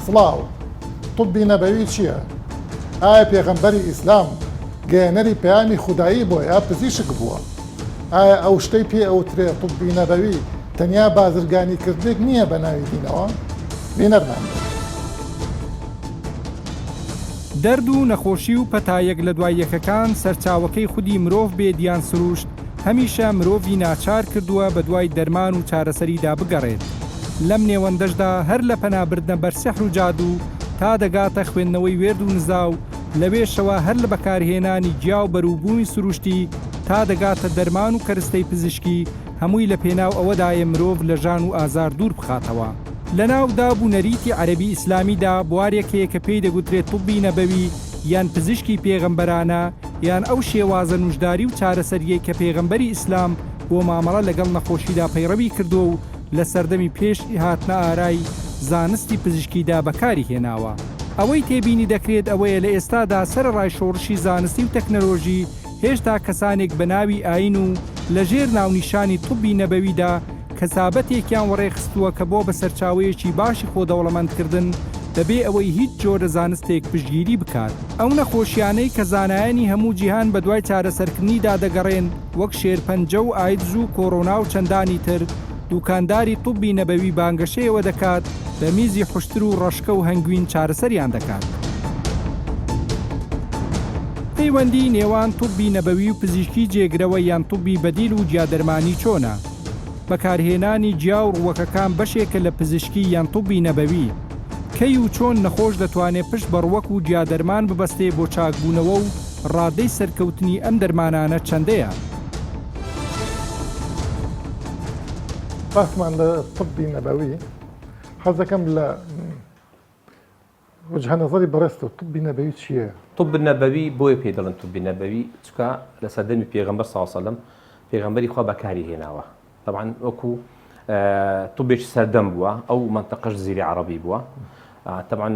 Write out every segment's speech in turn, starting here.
سڵاو، طبی نەبەوی چییە؟ ئایا پێغەمبەری ئیسلام گەیەنەری پەیامی خودایی بووە یا پزیشک بووە؟ ئایا ئەو شتەی پێ ئەوترێ طبی نەبەوی تەنیا بازرگانی کردنێک نییە بە ناوی دینەوە؟ بینەرمان بن. دەرد و نەخۆشی و پەتا یەک لە دوای یەکەکان سەرچاوەکەی خودی مرۆڤ بێت یان سروشت، هەمیشە مرۆڤی ناچار کردووە بەدوای دەرمان و چارەسەریدا بگەڕێت. لەم نێوەندەشدا هەر لە پەنابردنە بەر سیحر و جادوو تا دەگاتە خوێندنەوەی وێرد و نزا و لەوێشەوە هەر لە بەکارهێنانی گیا و بەروبوومی سروشتی تا دەگاتە دەرمان و کەرستەی پزیشکی هەمووی لە پێناو ئەوەدایە مرۆڤ لە ژان و ئازار دوور بخاتەوە. لەناو داب و نەریتی عەرەبی ئیسلامیدا بوارێک هەیە کە پێی دەگوترێت طبی نەبەوی یان پزیشکی پێغەمبەرانە یان ئەو شێوازە نوژداری و چارەسەریەی کە پێغەمبەری ئیسلام بۆ مامەڵە لەگەڵ نەخۆشیدا پەیڕەوی کردووە و لە سەردەمی پێش هاتنە ئارای زانستی پزیشکیدا بەکاری هێناوە. ئەوەی تێبینی دەکرێت ئەوەیە لە ئێستادا سەرەڕای شۆڕشی زانستی و تەکنەلۆژی هێشتا کەسانێک بە ناوی ئایین و لە ژێر ناونیشانی طبی نەبەویدا کەسابەتێکیان وەڕێخستووە کە بۆ بە سەرچاوەیەکی باشی خۆدەوڵەمەندکردن بەبێ ئەوەی هیچ جۆرە زانستێک پشتگیری بکات. ئەو نەخۆشیانەی کە زانایانی هەموو جیهان بەدوای چارەسەرکردنیدا دەگەڕێن وەک شێرپەنجە و ئایدز و کۆرۆنا و چەندانی تر، دوکانداری طوبی نەبەوی بانگەشەیەوە دەکات بە میزی حوشتر و ڕەشکە و هەنگوین چارەسەریان دەکات. پەیوەندیی نێوان طوبی نەبەوی و پزیشکی جێگرەوە یان طوبی بەدیل و گیادەرمانی چۆنە؟ بەکارهێنانی گیا و ڕووەکەکان بەشێکە لە پزیشکی یان طوبی نەبەوی. کەی و چۆن نەخۆش دەتوانێ پشت بە ڕووەک و گیادەرمان ببەستێ بۆ چاکبوونەوە و ڕادەی سەرکەوتنی ئەم دەرمانانە چەندەیە؟ باسمان لە طبی نەبەوی حەزەکەم لە وجهە نەزەری بەڕێزتەوە طبی نەبەوی چییە؟ طب نەبەوی بۆیە پێی دەڵێن طبی نەبەوی چونکە لە سەردەمی پێغەمبەر صلی اللە علیە وسلم پێغەمبەری خوا بەکاری هێناوە طبعا وەکو طبێکی سەردەم بووە ئەو مەنتەقەش جزیرەی عەڕەبی بووە طبعا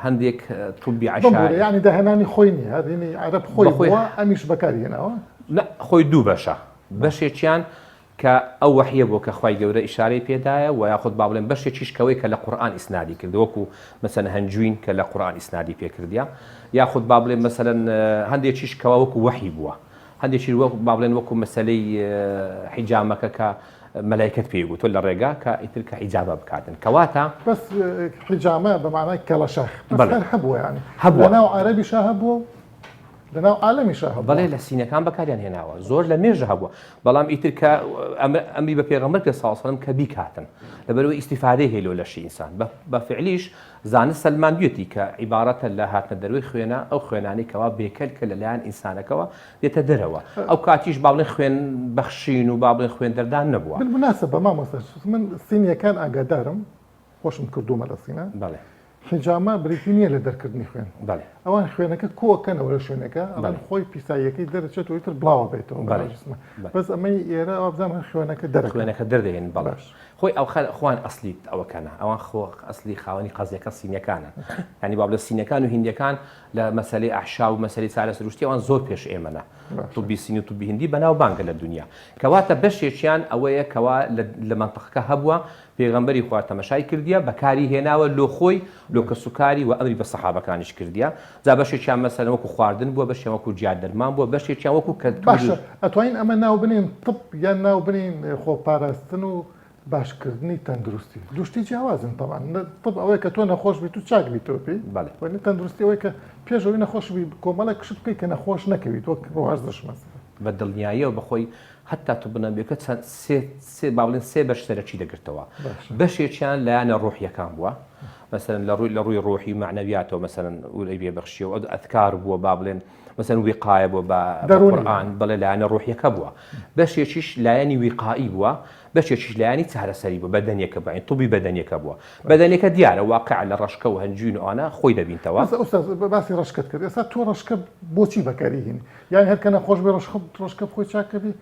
هەندێک طبی عەشایری یعنی داهێنانی خۆی نییە هەرینی عەرەب خۆی بووە ئەمیش بەکاری هێناوە خۆی دوو بەشە بەشێکیان کە ئەو وەحیە بووە کە خوای گەورە ئیشارەی پێدایە وە یاخود با بڵێم بەشێکیش کەوەی کە لە قورئان ئیسنادی کردوە وەکو مەسەلەن هەنجوین کە لە قورئان ئیسنادی پێ کردیە یاخود با بڵێم مەسەلەن هەندێکیش کەوا وەکو وەحی بووە هەندێکی وەک با بڵێن وەکو مەسەلەی حیجامەکە کە مەلایکەت پێی گوتوە لە ڕێگا کە ئیتر کە حیجامە بکاتن کەواتە بەس حیجامە بە معنای کەڵەشاخ بەس هەر هەبووە یانی هەبووە لەناو عەرەبیشا هەبووە لەناو عالەمیشا هەبووە. بەڵێ لە سینەکان بەکاریان هێناوە زۆر لە مێژە هەبووە بەڵام ئیتر کە ئەمری بە پێغەمبەر کرد صلی اللە علیە وسلم کە بیکاتن لەبەرئەوەی ئیستیفادەی هەیە لۆ لەشی ئینسان بە فعلیش زانست سەلماندویەتی کە عیبارەتە لە هاتنە دەروی خوێنە ئەو خوێنانەی کەوا بێکەلکە لەلایەن ئینسانەکەوە دێتە دەرەوە ئەو کاتیش با بڵێن خوێن بەخشین و با بڵێن خوێن دەردان نەبووە. بالمناسبە مامۆستا من سینیەکان ئاگادارم خۆشم کردوومە لە سینا بەڵێ. حیجامە بریتی نییە لە دەرکردنی خوێن. بەڵێ. ئەوان خوێنەکە کۆئەکەنەوە لە شوێنێکا ئەڵێن خۆی پیساییەکەی دەرەچێتەوە ئیتر بڵاوە بێتەوە بەناو جسمە. بەس ئەمەی ئێرە وابزانم هەر خوێنەکە دەرەکەن. خوێنەکە دەردەهێنن بەڵێ. خۆی ئەو خوان ئەسلی ئەوەکەنە ئەوان خۆ ئەسلی خاوەنی قەزیەکە سینیەکانن. یانی با بڵێ سینیەکان و هیندیەکان لە مەسەلەی ئەعشاب و مەسەلەی چارە سروشتی ئەوان زۆر پێش ئێمەنە. طبی سینی و طبی هندی بەناوبانگە لە دونیا. کەواتە بەشێکیان ئەوەیە کەوا لە مەنتقەکە هەبووە پێغەمبەری خوا تەمەشای کردیە بەکاری هێناوە لۆ خۆی لۆ کەسوکاری وە ئەمری بە سەحابەکانیش کردیە جا بەشێکیان مەسەلەن وەکو خواردن بووە بەشیان وەکو جیا دەرمان بووە بەشێکیان وەکو کەلتور باشە ئەتوانین ئەمە ناو بنێین طب یان ناو بنێین خۆپاراستن و باشکردنی تەندروستی دوو شتی جیاوازن تەبعەن طب ئەوەیە کە تۆ نەخۆش بیت و چاک بیتەوە پێی بەڵێ وەنی تەندروستی ئەوەی کە پێش ئەوەی نەخۆش بی کۆمەڵێک شت بکەی کە نەخۆش نەکەویت وەک ڕۆهەرزش مەسەلەن. بە دڵنیاییەوە بەخۆی هەتا تۆ بنەمێکە چەند سێ سێ با بڵێن سێ بەش سەرەکی دەگرتەوە بەشێکیان لایەنە ڕۆحیەکان بووە مەسەلەن لە ڕووی لە ڕووی ڕۆحی مەعنەویاتەوە مەسەلەن ورەی پێ بەخشیەوە ئەو ئەذکار بووە با بڵێن مەسەلەن وقایە بووە بە قورئان بەڵێ لایەنە ڕۆحیەکە بووە بەشێکیش لایەنی وقائی بووە بەشێکیش لایەنی چارەسەری بووە بەدەنیەکە بووە یانی طبی بەدەنیەکە بووە بەدەنیەکە دیارە واقع لە ڕەشکە و هەنجوین و ئەوانە خۆی دەبینتەوە. بەس ئوستاز باسی ڕەشکەت کرد ئێستا تۆ ڕەشکە بۆچی بەکاری هێنی یانی هەر کە نەخۆش بێ ڕەشکە ڕەشکە بخۆی چاکەبی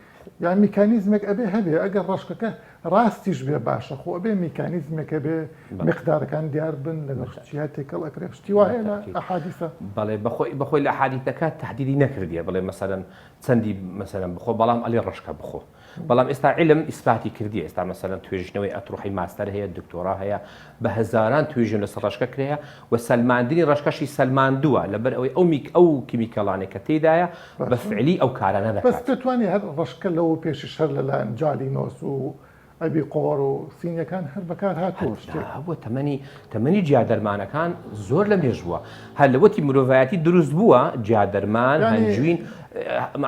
یان میکانیزمێک ئەبێ هەبێ ئەگەر ڕەشکەکە ڕاستیش بێ باشە خۆ ئەبێ میکانیزمێک هەبێ مقدارەکان دیار بن لەگەڵ چیا تێکەڵ ئەکرێ شتی وا هەیە لە ئەحادیثە بەڵێ بەخۆی بەخۆی لە حادیثەکە تهدیدی نەکردیە بڵێ مەسەلەن چەندی مەسەلەن بخۆ بەڵام ئەلێ ڕەشکە بخۆ. بەڵام ئێستا علم ئیسپاتی کردی ئێستا مەسەلەن توێژینەوەی ئەتروحی ماستەر هەیە دکتۆرا هەیە بە هەزاران توێژینەوە لەسەر ڕەشکە کرایە و سەلماندنی ڕەشکەشی سەلماندووە لەبەر ئەوەی ئەو میک ئەو chemical انەی کە تێیدایە بە فعلی ئەو کارانە بەس دەکات. دەتوانی هەر ڕەشکە لەوە پێشیش هەر لەلایەن جالینۆس و ئەبی قۆڕ و سینیەکان هەر بەکار هاتووە شتێک. هەبووە تەمەنی تەمەنی جیادەرمانەکان زۆر لە مێژ بووە هەر لەوەتی مرۆڤایەتی دروست بووە جیادەرمان هەنجوین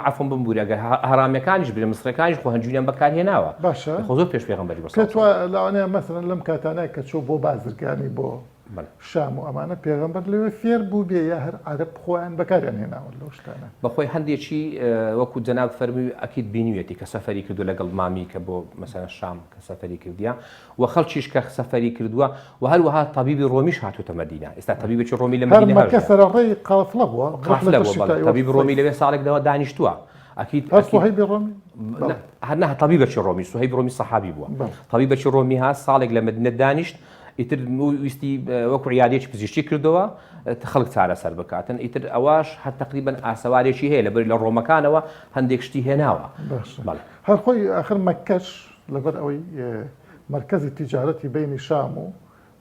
عەفوم بمبوورە گەر هەڕامیەکانیش بێ مسرەکانیش خۆ هەنجوینیان بەکارهێناوە باشە خۆ زۆر پێش پێغەمبەری بەس پێت وا لەوانەیە مەسەلەن لەم کاتانە کە چوو بۆ بازرگانی بۆ شام و ئەمانە پێغەمبەر لەوێ فێر بوو بێ یا هەر عەرەب خۆیان بەکاریان هێناوە لەو شتانە؟ بەخۆی هەندێکی وەکو جەنابت فەرمووی ئەکید بینیویەتی کە سەفەری کردووە لەگەڵ مامی کە بۆ مەسەلەن شام کە سەفەری کردیە و خەڵکیش کە سەفەری کردووە و هەروەها تەبیبی ڕۆمیش هاتووتە مەدینە ئێستا تەبیبێکی ڕۆمی لە هەر مەدینە مەکە هەژیا سەرەڕێی قافلە بووە قافلە ڕحلە بووە بەڵێ الشتاء تەبیب ڕۆمی والصيف لەوێ ساڵێک دەوە دانیشتووە ئەکید هەر ئەکید سوهەیبی ڕۆمی بەڵێ هەر نا تەبیبێکی ڕۆمی سوهەیب ڕۆمی سەحابی بووە بەڵێ تەبیبێکی ڕۆمی هات ساڵێک لە مەدینە دانیشت ئیتر ویستی وەکو عیادەیەکی پزیشکی کردەوە خەڵک چارەسەر بکاتن ئیتر ئەوەش هەر تقریبا ئاسەوارێکی هەیە لەبەر لە ڕۆمەکانەوە هەندێک شتی هێناوە باشە هەر خۆی ئاخر مەکەش لەبەر ئەوەی مەرکەزی تیجارەتی بینی شام و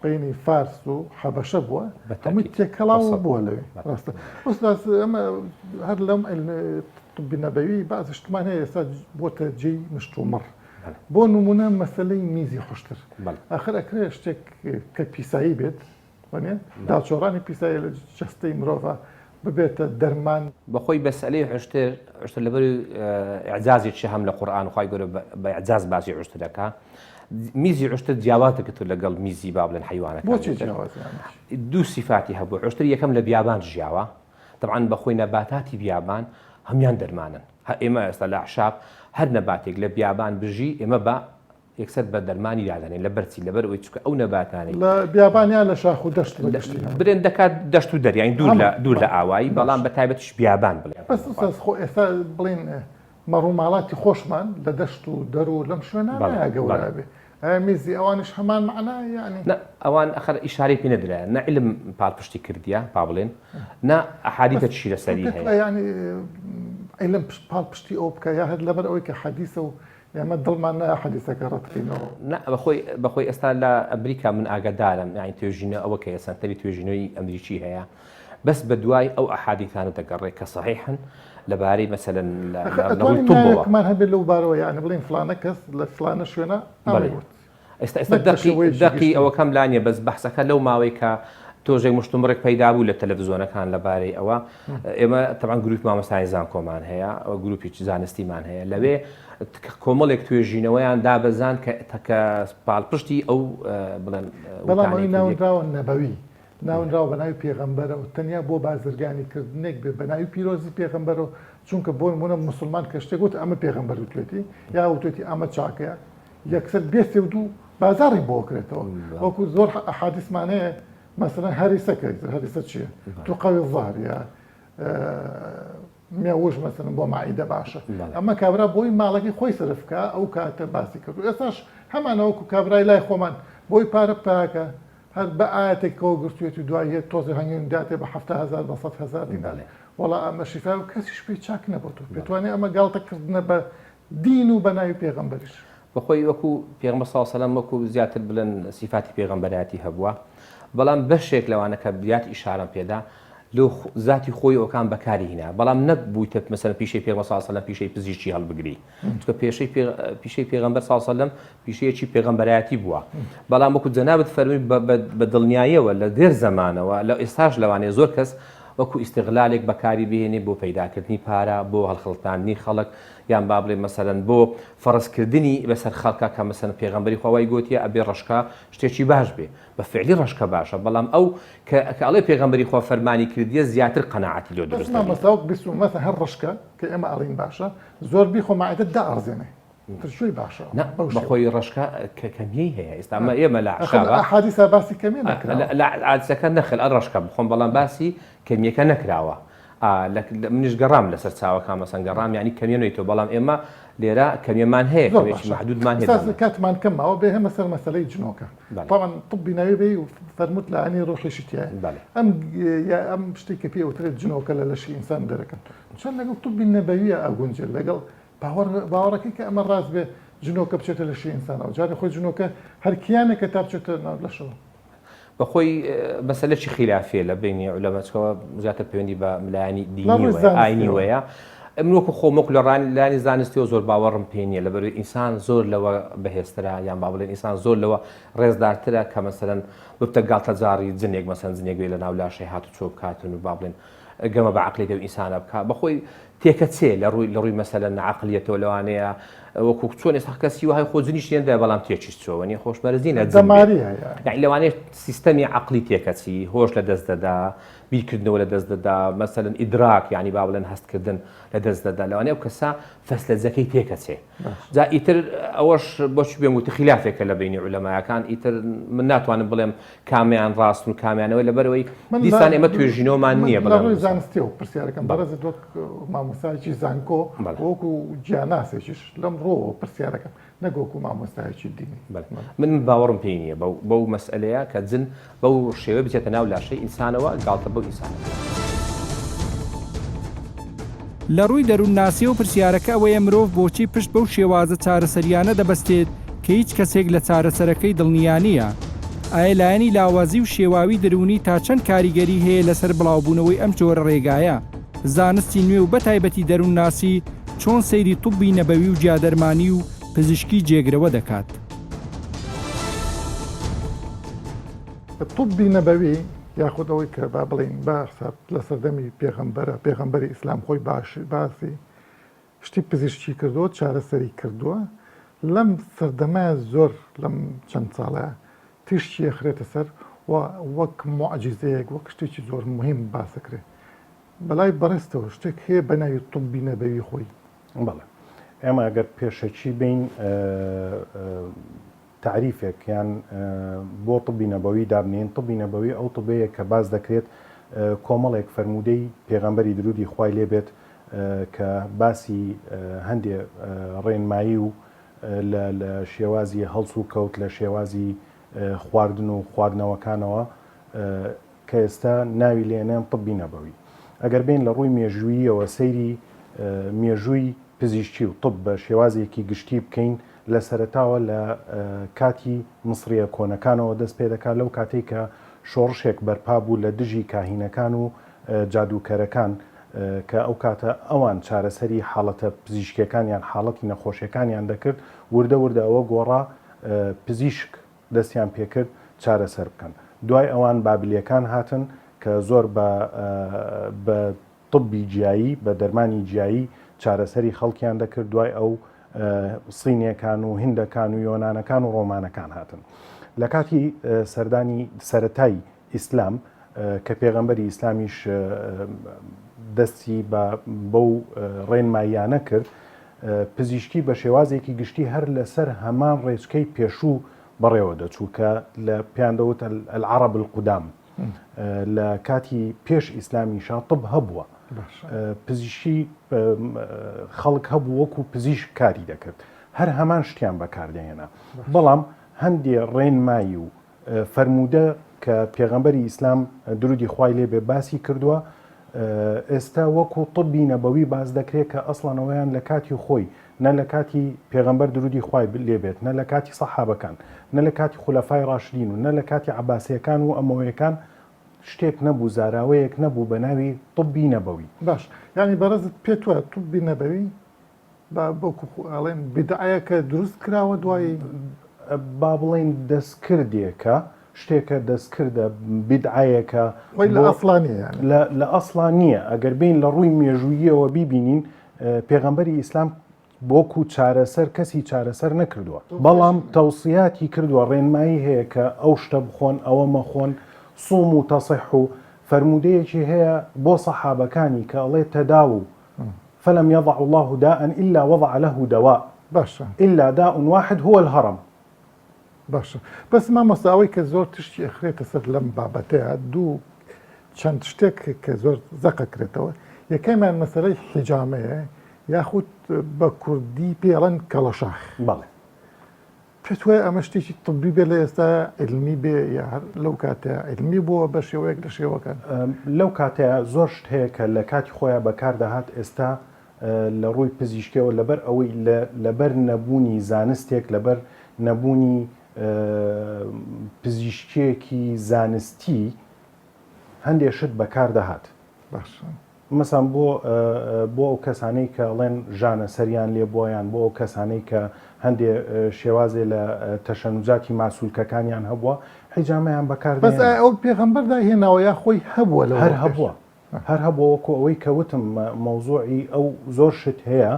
بینی فارس و حەبەشە بووە هەمووی تێکەڵاو بووە لەوێ ڕاستە ئوستاز ئەمە هەر لەم طبی نەبەوی بەعزی شتمان هەیە ئێستا بۆتە جێی مشتومڕ بۆ نمونە مەسەلەی میزی حوشتر ئاخر ئەکرێ شتێک کە پیسایی بێت وانە داچۆڕانی پیسایی لە جەستەی مرۆڤە ببێتە دەرمان. بەخۆی مەسەلەی حوشتر حوشتر لەبەر ئیعجازێکی هەم لە قورئان خوای گەورە بە ئیعجاز باسی حوشتر دەکا میزی حوشتر جیاواز دەکرد لەگەڵ میزی با بڵێن حەیوانەکان بۆچی جیاواز یانی؟ دوو سیفاتی هەبوو حوشتر یەکەم لە بیابان ژیاوە تەبعەن بەخۆی نەباتاتی بیابان هەموان دەرمانن هە ئێمە ئێستا لە ئەعشاب هەر نەباتێک لە بیابان بژی ئێمە بە یەکسەر بە دەرمانی دادەنێن لەبەر چی لەبەر ئەوەی چونکە ئەو نەباتانەی لە بیابان یا لە شاخ و دەشت بە گشتی هەموو. برێن دەکات دەشت و دەر یانی دوور لە هەموو دوور لە بەڵێ ئاوایی بەڵام باشە. بە تایبەتیش بیابان بڵێ بەس ئوستاز خۆ ئێستا بڵێین مەڕوماڵاتی خۆشمان لە دەشت و دەر و لەم بەڵێ شوێنانەیە گەورە بەڵێ. ئەبێ ئایا میزی ئەوانیش هەمان مەعنایە یانی؟ نا ئەوان ئەخەر ئیشارەی پێ نەدرایە نە عیلم پاڵپشتی کردیە با بڵێن نا بەس ئەحادیثە چی تۆ لەسەری پێت هەیە. وایە یانی عیلم پاڵپشتی ئەوە بکا یا هەر لەبەر ئەوەی کە حەدیسە و ئێمە دڵمان نایە حەدیسەکە ڕەت کەینەوە. نا بەخۆی بەخۆی ئێستا لە ئەمریکا من ئاگادارم یانی توێژینە ئەوە کە سەنتەری توێژینەوەی ئەمریکی هەیە بەس بەدوای ئەو ئەحادیثانە دەگەڕێ کە صحیحن لەبارەی مەسەلەن لە ئەخر لە ڕووی ئەتوانین طبەوە. ناوێکمان هەبێت لەو بارەوە یانی بڵێین فڵانە کەس لە فڵانە شوێنە بەڵێ ئەمەی وت. ئێستا ئێستا نەک بە دەقی شێوەیەکی دەقی گشتی. ئەوەکەم لا نییە بەس بەحسەکە لەو ماوەی کە تۆژێک مشتومڕێک پەیدا بوو لە تەلەڤزیۆنەکان لەبارەی ئەوە ئێمە تەبعەن گروپی مامۆستای زانکۆمان هەیە ئەوە گروپی زانستیمان هەیە لەوێ کۆمەڵێک توێژینەوەیان دابەزان کە کە پاڵپشتی ئەو بڵێن بەڵام وتانەی ئەوەی کردیە. ناونراوە نەبەوی ناونراوە بە ناوی پێغەمبەرەوە تەنیا بۆ بازرگانی کردنێک بێ بە ناوی پیرۆزی پێغەمبەرەوە چونکە بۆ نمونە موسڵمان کە شتێک وت ئەمە پێغەمبەر وتوێتی یا وتوێتی ئەمە چاکەیە یەکسەر بێ سێ و دوو بازاڕی بۆ کرێتەوە وەکو زۆر ئەحادیسمان هەیە مەسەلەن هەریسە کە هەریسە چییە تقوی الظهر یا مێوژ مەسەلەن بۆ مەعیدە باشە ئەمە کابرا بۆی ماڵەکەی خۆی سەرف بکا ئەو کاتە باسی کرد و ئێستاش هەمانە وەکو کابرای لای خۆمان بۆی پارە پاکە هەر بە ئاەتێکەوە گرتوێت و دوای هێت تۆزێ هەنگوین داتێ بە 70هزار بە 100 هزار دینار وەڵا ئەمە شیفا و کەسیش پێی چاک نەبۆتەوە پێتوانێ ئەمە گاڵتە کردنە بە دین و بە ناوی پێغەمبەریش. بەخۆی وەکو پێغەمبەر صلی اللە علیە وسلم وەکو زیاتر بڵێن سیفاتی پێغەمبەرایەتی هەبووە بەڵام بەشێک لەوانە کە زیات ئیشارەم پێدا لۆ زاتی خۆی ئەوکان بەکاری هینا بەڵام نەک بوویتە مەسەلەن پیشەی پێغەمبەر صلی اللە علیە وسلم پیشەی پزیشکی هەڵبگری چونکە پێشەی پیشەی پێغەمبەر صلی اللە علیە وسلم پیشەیەکی پێغەمبەرایەتی بووە بەڵام وەکو جەنابت فەرمی بە دڵنیاییەوە لە دێر زەمانەوە لە ئێستاش لەوانەیە زۆر کەس وەکو ئیستغلالێک بەکاری بهێنێ بۆ پەیداکردنی پارە بۆ هەڵخڵتاندنی خەڵک یان با بڵێ مەسەلەن بۆ فەڕز کردنی بەسەر خەڵکا کە مەسەلەن پێغەمبەری خوا وای گۆتیە ئەبێ ڕەشکە شتێکی باش بێ بە فعلی ڕەشکە باشە بەڵام ئەو کە کە ئەڵێ پێغەمبەری خوا فەرمانی کردیە زیاتر قەناعەتی لۆ بەس دروست دەبی. مامۆستا وەک بیستم مەسەلەن هەر ڕەشکە کە ئێمە ئەڵێین باشە زۆر بیخۆ مەعدەت دائەڕزێنێ تر کوێی باشە نا بەو شێوە. بەخۆی ڕەشکە کە کەمیەی هەیە ئێستا ئەمە ئێمە لە ئەخر لە عەشابە ئەحادیسا باسی کەمیە نەکراوە. لە حادیسەکە نەخێر ئەر ڕەشکە بخۆم بەڵام باسی کەمیەکە نەکراوە ئا لە منیش گەڕام لەسەر چاوەکان مەسەن گەڕام یانی کەمیە نۆیتەوە بەڵام ئێمە لێرە کەمیەمان هەیە زۆر کەمێکی باشە مەحدودمان هەیە ئوستاز دانە. کاتمان کەم ماوە بێهمە سەر مەسەلەی جنۆکە بەڵێ. طبعا طبی ناوی بێی و فەرمووت لایەنی ڕۆحیشی تیایە بەڵێ. ئەم یا ئەم شتێک کە پێ ئەوترێت جنۆکە لە لەشی ئینسان دەرەکەن چۆن لەگەڵ طبی نەبەویە ئەگونجێت لەگەڵ. باوەڕ باوەڕەکەی کە ئەمە ڕاست بێ جنۆکە بچێتە لەشی ئینسانەوە جارێ خۆی جنۆکە هەر کیانێکە تا بچێتە ناو لەشەوە. بەخۆی مەسەلەکی خیلافیە لە بینی عولەما چکەوە زیاتر پەیوەندی بە لایەنی لە ڕووی دینیوەیە زانستیەوە. ئاینیوەیە من وەکو خۆم وەکو لە ڕانی لایەنی زانستیەوە زۆر باوەڕم پێ نییە لەبەرئەوەی ئینسان زۆر لەوە بەهێزترە یان با بڵێن ئینسان زۆر لەوە ڕێزدارترە کە مەسەلەن ببتە گاڵتەجاڕی جنێک مەسەلەن جنێک بێ لە ناو لاشەی هاتوچۆ بکاتن و با بڵێن گەمە بە عەقڵی ئەو ئینسانە بکا بەخۆی تێکەچێ لە ڕووی لە ڕووی مەسەلەن عەقڵیەتەوە لەوانەیە وەکو چۆن ئێستا کەسی وهای خۆ جنیش نێندرا بەڵام تێکیش چۆوە نیە خۆش مەرج نیە جن بێ دەماری هەیە. یعنی لەوانەیە سیستەمی عەقڵی تێکەچی هۆش لە دەست دەدا بیرکردنەوە لە دەست دەدا مەسەلەن ئیدراک یعنی با بڵێن هەستکردن لە دەست دەدا لەوانەیە ئەو کەسە فەسلەجەکەی تێکەچێ جا ئیتر ئەوەش بۆچی بێم وتی خلافێکە لە بینی عولەمایەکان ئیتر من ناتوانم بڵێم کامیان ڕاستن و کامیانەوە لەبەرەوەی دیسان ئێمە توێژینەوەمان نییە بەڵام ڕووی زانستیەوە پرسیارەکەم بەڕێزت وەک مامۆستایەکی زانکۆ وەکو گیاناسێکیش لەم ڕۆوە پرسیارەکەم نەک وەکو مامۆستایەکی دینی. من باوەڕم پێی نییە بەو مەسئەلەیە کە جن بەو شێوەیە بچێتە ناو لاشەی ئینسانەوە گاڵتە بەو ئینسانە بکات. لە ڕووی دەروونناسیەوە پرسیارەکە ئەوەیە مرۆڤ بۆچی پشت بەو شێوازە چارەسەریانە دەبەستێت کە هیچ کەسێک لە چارەسەرەکەی دڵنیا نییە؟ ئایا لایەنی لاوازی و شێواوی دەروونی تا چەند کاریگەری هەیە لەسەر بڵاوبوونەوەی ئەم جۆرە ڕێگایە؟ زانستی نوێ و بەتایبەتی دەروونناسی چۆن سەیری طوبی نەبەوی و گیادەرمانی و پزیشکی جێگرەوە دەکات؟ طوبی نەبەوی یاخود ئەوەی کە با بڵێین با حساب لە سەردەمی پێغەمبەرە، پێغەمبەری ئیسلام خۆی باش باسی شتی پزیشکی کردووە، چارەسەری کردووە، لەم سەردەمە زۆر لەم چەند ساڵە تیشکی ئەخرێتە سەر و وەک موعجیزەیەک وەک شتێکی زۆر موهیم باس ئەکرێ. بەلای بەڕێزتەوە شتێک هەیە بە ناوی طوبی نەبەوی خۆی؟ بەڵێ ئێمە ئەگەر پێشەکی بین تەعریفێک یان بۆ طبی نەبەوی دابنێین، طبی نەبەوی ئەو طبەیە کە باس دەکرێت کۆمەڵێک فەرموودەی پێغەمبەری درودی خوای لێ بێت کە باسی هەندێ ڕێنمایی و لە لە شێوازی هەڵس و کەوت لە شێوازی خواردن و خواردنەوەکانەوە کە ئێستا ناوی لێنێن طبی نەبەوی. ئەگەر بێین لە ڕووی مێژووییەوە سەیری مێژووی پزیشکی و طب بە شێوازێکی گشتی بکەین لە سەرەتاوە لە کاتی میسرییە کۆنەکانەوە دەست پێدەکات لەو کاتەی کە شۆڕشێک بەرپا بوو لە دژی کاهینەکان و جادووکەرەکان کە ئەو کاتە ئەوان چارەسەری حاڵەتە پزیشکیەکان یان حاڵەتی نەخۆشیەکانیان دەکرد وردە وردە ئەوە گۆڕا پزیشک دەستیان پێکرد چارەسەر بکەن. دوای ئەوان بابلیەکان هاتن کە زۆر بە بە طبی جیایی بە دەرمانی جیایی چارەسەری خەڵکیان دەکرد، دوای ئەو صینیەکان و هندەکان و یۆنانەکان و ڕۆمانەکان هاتن. لە کاتی سەردانی سەرەتای ئیسلام کە پێغەمبەری ئیسلامیش دەستی بە بەو ڕێنماییانە کرد، پزیشکی بە شێوازێکی گشتی هەر لەسەر هەمان ڕێچکەی پێشوو بەڕێوە دەچوو کە لە پێیان دەوت العرب القدام لە کاتی پێش ئیسلامیشا طب هەبووە پزیشکی خەڵک هەبوو وەکو پزیشک کاری دەکرد هەر هەمان شتیان بەکاردەهێنا بەڵام هەندێ ڕێنمایی و فەرموودە کە پێغەمبەری ئیسلام درودی خوای لێ بێ باسی کردووە ئێستا وەکو طبی نەبەوی باس دەکرێت کە ئەسڵەن ئەوەیان لە کاتی خۆی نە لە کاتی پێغەمبەر درودی خوای لێ بێت نە لە کاتی سەحابەکان نە لە کاتی خولەفای ڕاشدین و نە لە کاتی عەباسیەکان و ئەمەوەیەکان شتێک نەبوو زاراوەیەک نەبوو بە ناوی طبی نەبەوی. باش یانی بەڕێزت پێت وایە طبی نەبەوی با وەکو ئەڵێن بیدعەیەکە دروست کراوە دوایی؟ با بڵێین دەستکردێکە، شتێکە دەستکردە، بیدعەیەکە. خۆی لە ئەسڵا نییە یانی؟ لە ئەسڵا نییە، ئەگەر بێین لە ڕووی مێژووییەوە بیبینین پێغەمبەری ئیسلام وەکو چارەسەر کەسی چارەسەر نەکردووە، بەڵام تەوسیاتی کردووە، ڕێنمایی هەیە کە ئەو شتە بخۆن ئەوە مەخۆن، صوموا تصحوا، فەرموودەیەکی هەیە بۆ سەحابەکانی کە ئەڵێ تداووا فلم یضع اللە داء الا وضع له دواء باشە. الا داء واحد هو الهرم. باشە بەس مامۆستا ئەوەی کە زۆر تشتی ئەخرێتە سەر لەم بابەتەیە دوو چەند شتێک کە زۆر زەقەکرێتەوە یەکەمیان مەسەلەی حیجامەیە یاخود بە کوردی پێڵەن کەڵەشاخ. بەڵێ. پێت وایە ئەمە شتێکی طبی بێ لە ئێستا علمی بێ یا هەر لەو کاتە علمی بووە بە شێوەیەک لە شێوەکان؟ لەو کاتەیە زۆر شت هەیە کە لە کاتی خۆیان بەکار دەهات ئێستا. لە ڕووی پزیشکیەوە لەبەر ئەوەی لەبەر نەبوونی زانستێک لەبەر نەبوونی پزیشکیەکی زانستی هەندێ شت بەکار دەهات. باشە. مەسەن بۆ بۆ ئەو کەسانەی کە ئەڵێن ژانە سەریان لێ بووە یان بۆ ئەو کەسانەی کە هەندێ شێوازێ لە تەشەنوجاتی ماسولکەکانیان هەبووە حیجامەیان بەکار بەس دەهێنا. ئایا ئەو پێغەمبەر دایهێناوە یا خۆی هەبووە لەوە هەر پێش؟ هەبووە هەر هەبووە وەکو ئەوەی کە وتم مەوزوعی ئەو زۆر شت هەیە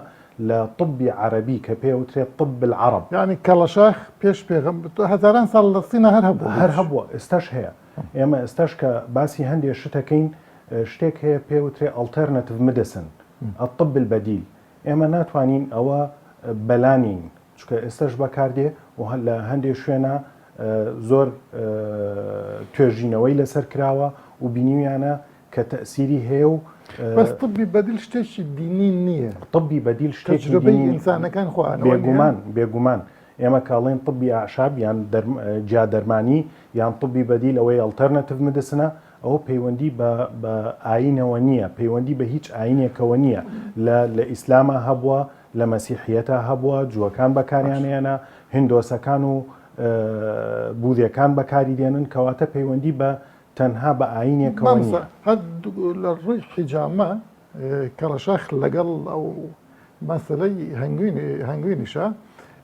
لە طبی عەرەبی کە پێ ئەوترێت طب العرب. یانی کەڵەشاخ پێش پێغەمبەر هەزاران ساڵ لە سینا هەر هەبووە هەر هەبووە ئێستاش هەیە ئێمە ئێستاش کە باسی هەندێ شت ئەکەین شتێک هەیە پێ وترێ Alternative Medicine، الطب البدیل، ئێمە ناتوانین ئەوە بەلانین چونکە ئێستاش بەکاردێ و لە هەندێ شوێنە زۆر توێژینەوەی لەسەر کراوە و بینیویانە کە تەسیری هەیە و بەس طبی بەدیل شتێکی دینی نییە. طبی بەدیل شتێکی تەجروبەی دینی ئینسانەکان خۆیانە وەنیە؟ بێگومان بێگومان ئێمە کە ئەڵێین طبی ئەعشاب یان جیا دەرمانی یان طبی بەدیل ئەوەی Alternative Medicine ە ئەوە پەیوەندی بە بە ئایینەوە نییە، پەیوەندی بە هیچ ئایینێکەوە نییە، لە لە ئیسلاما هەبووە، لە مەسیحییەتا هەبووە، جووەکان بەکاریان هێنا، هیندۆسەکان و بوذێکان بەکاری دێنن، کەواتە پەیوەندی بە تەنها بە ئایینێکەوە مامۆستا نییە. هەر لە ڕووی حیجامە کەڵەشاخ لەگەڵ ئەو مەسەلەی هەنگوین هەنگوینیشە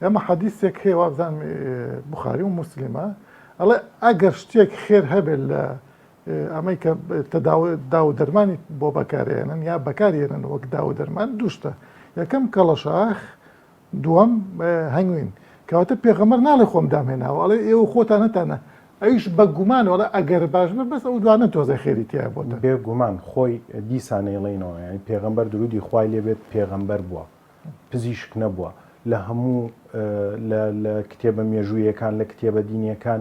ئێمە حەدیسێک هەیە وابزانم بوخاری و موسلیمە ئەڵێ ئەگەر شتێک خێر هەبێت لە ئەمەی کە داو دەرمانی بۆ بەکارێنن یا بەکارێنن وەک داو دەرمان دوشتە یەکەم کەڵەشاخ دووەم هەنگوین کەواتە پێغەمبەر ناڵێ خۆم دامهێناوە ئەڵێ ئێوە خۆتان هەتانە ئەویش بە گومان ئەڵێ ئەگەر باش بێ بەس ئەو دوانە تۆزێ خێری تیایە بۆتان. بێ گومان خۆی دیسان ئەیڵێینەوە یانی پێغەمبەر درودی خوای لێ بێت پێغەمبەر بووە پزیشک نەبووە لە هەموو لە لە کتێبە مێژوویەکان لە کتێبە دینیەکان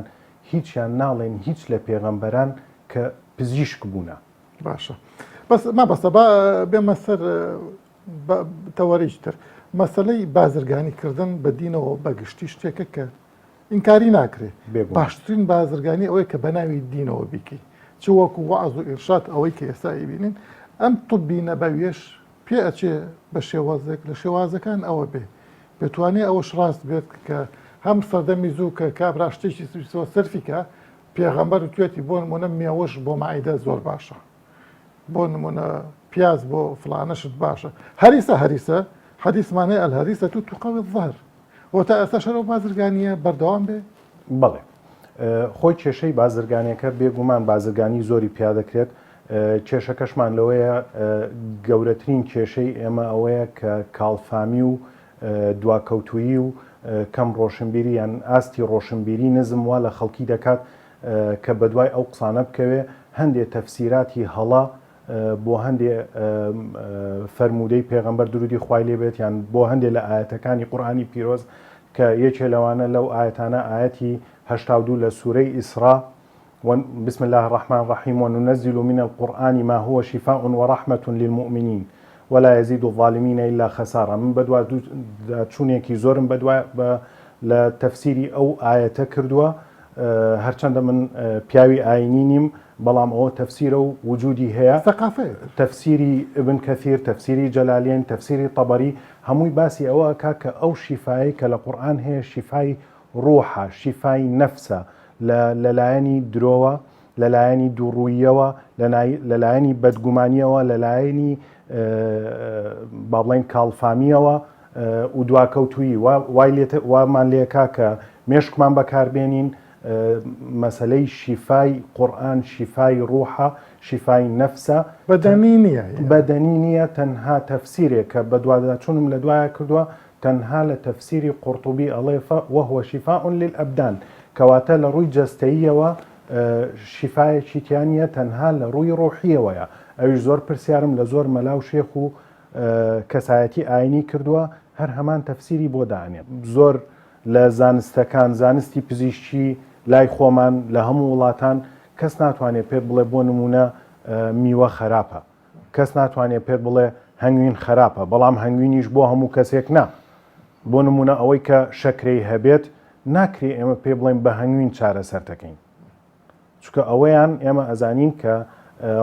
هیچیان ناڵێن هیچ لە پێغەمبەران کە پزیشک بوونە. باشە بەس مامۆستا با بێمە سەر تەوەرێکی تر مەسەلەی بازرگانی کردن بە دینەوە بە گشتی شتێکە کە ئینکاری ناکرێ باشترین بازرگانی ئەوەیە کە بە ناوی دینەوە بیکەی چ وەکو وەعز و ئیرشاد ئەوەی کە ئێستا ئەیبینین ئەم طبی نەبەویەش پێ ئەچێ بە شێوازێک لە شێوازەکان ئەوە بێ بتوانێ ئەوەش ڕاست بێت کە هەم سەردەمی زوو کە کابرا شتێکی سویسەوە سەرفی کە پێغەمبەر وتوێتی بۆ نمونە مێوەش بۆ مەعیدە زۆر باشە بۆ نمونە پیاز بۆ فڵانە شت باشە هەریسە هەریسە حەدیسمان هەیە الهریسە تقوی الظهر و تا ئێستاش هەر ئەو بازرگانییە بەردەوام بێ؟ بەڵێ خۆی کێشەی بازرگانیەکە بێگومان بازرگانی زۆری پیا دەکرێت کێشەکەشمان لەوەیە گەورەترین کێشەی ئێمە ئەوەیە کە کاڵفامی و دواکەوتویی و کەم ڕۆشنبیری یان ئاستی ڕۆشنبیری نزم وا لە خەڵکی دەکات کە بەدوای ئەو قسانە بکەوێ، هەندێ تەفسیراتی هەڵە بۆ هەندێ فەرموودەی پێغەمبەر درودی خوای لێ بێت یان بۆ هەندێ لە ئایەتەکانی قورئانی پیرۆز کە یەکێ لەوانە لەو ئایەتانە ئایەتی 82 لە سورەی ئیسرا بسم الله الرحمن الرحیم وننزل من القرآن ما هو شفاء ورحمة للمؤمنین ولا يزيد الظالمین الا خسارا من بەدواداچوونێکی زۆرم بەدوا لە تەفسیری ئەو ئایەتە کردووە هەرچەندە من پیاوی ئاینی نیم بەڵام ئەوە تەفسیرە و وجودی هەیە ثقافەیە تەفسیری ابن کەثیر تەفسیری جەلالین تەفسیری طەبەری هەمووی باسی ئەوە ئەکا کە ئەو شیفایەی کە لە قورئان هەیە شیفای ڕوحە شیفای نەفسە لە لەلایەنی درۆوە لە لایەنی دووڕووییەوە، لە لایەنی بەدگومانییەوە، لە لایەنی با بڵێین کاڵفامییەوە و دواکەوتوویی وای لێ وامان لێکا کە مێشکمان بەکاربێنین مەسەلەی شیفای قورئان شیفای ڕوحە شیفای نەفسە بەدەنی نییە بەدەنی نییە تەنها تەفسیرێکە بەدواداچوونم لە دوایە کردووە تەنها لە تەفسیری قورتوبی ئەڵێ وهو شفاء للابدان کەواتە لە ڕووی جەستەییەوە شیفایەکی تیا نییە تەنها لە ڕووی ڕۆحییەوەیە ئەویش زۆر پرسیارم لە زۆر مەلا و شێخ و کەسایەتی ئاینی کردووە هەر هەمان تەفسیری بۆ دانێن زۆر لە زانستەکان زانستی پزیشکی لای خۆمان لە هەموو وڵاتان کەس ناتوانێت پێت بڵێ بۆ نمونە میوە خراپە کەس ناتوانێت پێت بڵێ هەنگوین خراپە، بەڵام هەنگوینیش بۆ هەموو کەسێک نا. بۆ نموونە ئەوەی کە شەکرەی هەبێت ناکرێ ئێمە پێ بڵێین بە هەنگوین چارەسەر دەکەین. چونکە ئەوەیان ئێمە ئەزانین کە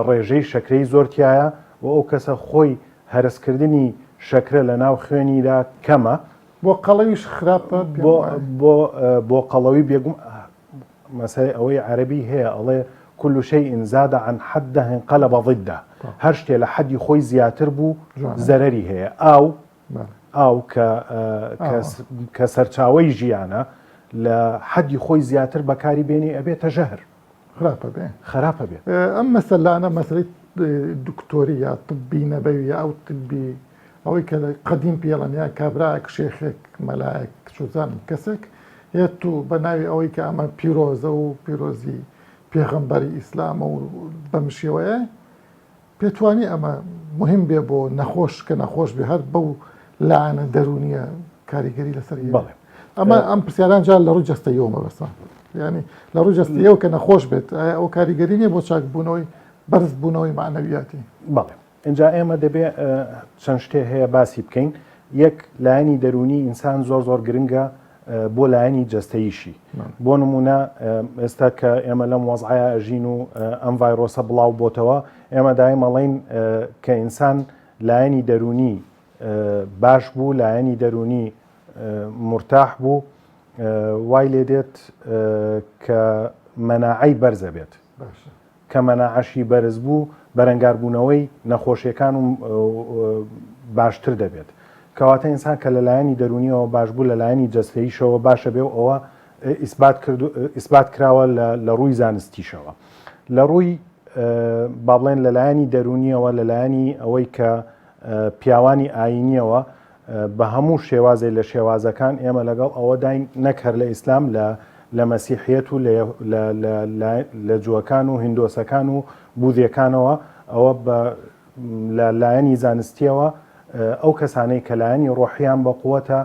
ڕێژەی شەکرەی زۆر تیایە و ئەو کەسە خۆی هەرسکردنی شەکرە لە ناو خوێنیدا کەمە. بۆ قەڵەویش خراپە پێم وایە. بۆ بۆ قەڵەوی بێگوم مەسەلەی ئەوەی عەرەبی هەیە ئەڵێ كل شيء زاد عن حده انقلب ضده هەر شتێ لە حەدی خۆی زیاتر بوو زەرەری هەیە ئاو ئاو کە کە سەرچاوەی ژیانە لە حەدی خۆی زیاتر بەکاری بێنی ئەبێتە ژەهر خراپە بێ خراپە بێ ئەم مەسەلانە مەسەلەی دکتۆری یا طبی نەبەوی یا ئەو طبی ئەوەی کە لە قەدیم پێڵەن یا کابرایەک شێخێک مەلایەک چوزانم کەسێک هێت و بە ناوی ئەوەی کە ئەمە پیرۆزە و پیرۆزی پێغەمبەری ئیسلامە و بەم شێوەیە پێتوانی ئەمە مهم بێ بۆ نەخۆش کە نەخۆش بێ هەر بەو لایەنە دەروونیە کاریگەری لەسەر بەڵێ ئەمە ئەم پرسیاران جار لە ڕووی جەستەیەوە مەبەستە ینی لە ڕووی جەستەیەوە کە نەخۆش بێت ئایا ئەو کاریگەری نیە بۆ چاکبوونەوەی بەرزبوونەوەی معنەویاتی بەڵێ ئینجا ئێمە دەبێ چەند شتێ هەیە باسی بکەین یەک لایەنی دەروونی ئینسان زۆر زۆر گرنگە بۆ لایەنی جەستەییشی بۆ نمونە ئێستا کە ئێمە لەم وەزعەیە ئەژین و ئەم ڤایرۆسە بڵاو بۆتەوە ئێمە دایم ئەڵێین کە ئینسان لایەنی دەروونی باش بوو لایەنی دەروونی مرتاح بوو وای لێ دێت کە مەناعەی بەرزە بێت کە مەناعەشی بەرز بوو بەرەنگاربوونەوەی نەخۆشیەکان و باشتر دەبێت. کەواتە ئینسان کە لەلایەنی دەروونیەوە باش بوو لەلایەنی جەستەییشەوە باشە بێ و ئەوە ئیسبات کردو ئیسبات کراوە لە ڕووی زانستیشەوە. لە ڕووی با بڵێن لەلایەنی دەروونیەوە لەلایەنی ئەوەی کە پیاوانی ئایینیەوە بە هەموو شێوازێ لە شێوازەکان ئێمە لەگەڵ ئەوەداین نەک هەر لە ئیسلام لە لە مەسیحیەت و لە لە لە لە جووەکان و هیندۆسەکان و بوذیەکانەوە ئەوە بە لە لایەنی زانستیەوە ئەو کەسانەی کە لایەنی ڕۆحیان بە قوەتە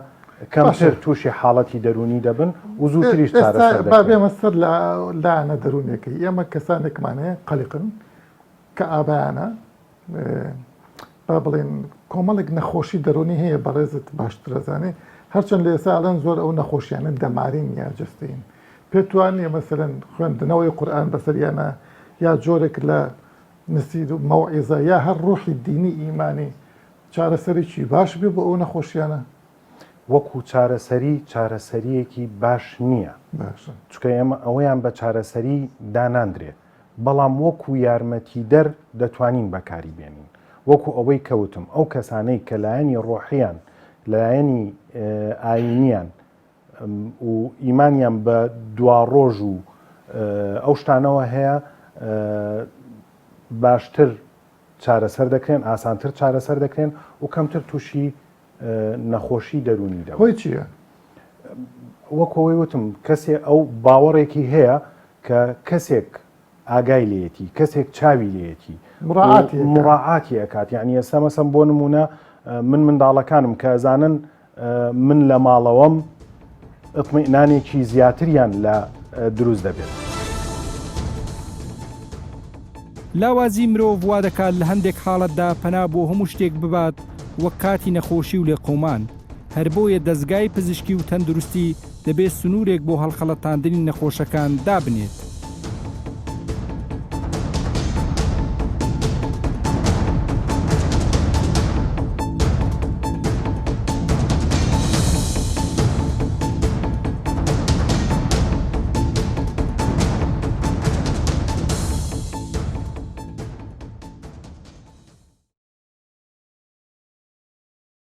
کەمتر تووشی حاڵەتی دەروونی دەبن و زووتریش چارەسەر با دەکرێن. بێمە سەر لە لایەنە دەروونیەکەی ئێمە کەسانێکمان هەیە قەلیقن کە ئابایانە با بڵێن کۆمەڵێک نەخۆشی دەرونی هەیە بەڕێزت باشتر ئەزانێ هەرچەند لە ئێستا ئەڵێن زۆر ئەو نەخۆشیانە دەمارین یا جەستەین پێت وا نییە مەسەلەن خوێندنەوەی قورئان بەسەریانە یا جۆرێک لە نسیر و مەوعیزە یا هەر ڕۆحی دینی ئیمانی چارەسەرێکی باش بێ بۆ ئەو نەخۆشیانە؟ وەکو چارەسەری چارەسەریەکی باش نییە باشە چونکە ئێمە ئەوەیان بە چارەسەری داناندرێ بەڵام وەکو یارمەتیدەر دەتوانین بەکاری بێنین، وەکو ئەوەی کە وتم ئەو کەسانەی کە لایەنی ڕۆحیان، لایەنی ئایینیان و ئیمانیان بە دواڕۆژ و ئەو شتانەوە هەیە باشتر چارەسەر دەکرێن، ئاسانتر چارەسەر دەکرێن و کەمتر تووشی نەخۆشی دەروونی دەبن. هۆی چییە؟ وەکو ئەوەی وتم کەسێ ئەو باوەڕێکی هەیە کە کەسێک ئاگای لێیەتی کەسێک چاوی لێیەتی مراعاتی ئەکات. مراعاتی ئەکات یعنی ئێستا مەسەن بۆ نمونە من منداڵەکانم کە ئەزانن من لە ماڵەوەم اطمئنانێکی زیاتریان لە دروست دەبێت. لاوازی مرۆڤ وا دەکات لە هەندێک حاڵەتدا پەنا بۆ هەموو شتێک ببات وەک کاتی نەخۆشی و لێقەومان، هەر بۆیە دەزگای پزیشکی و تەندروستی دەبێت سنوورێک بۆ هەڵخەڵەتاندنی نەخۆشەکان دابنێت.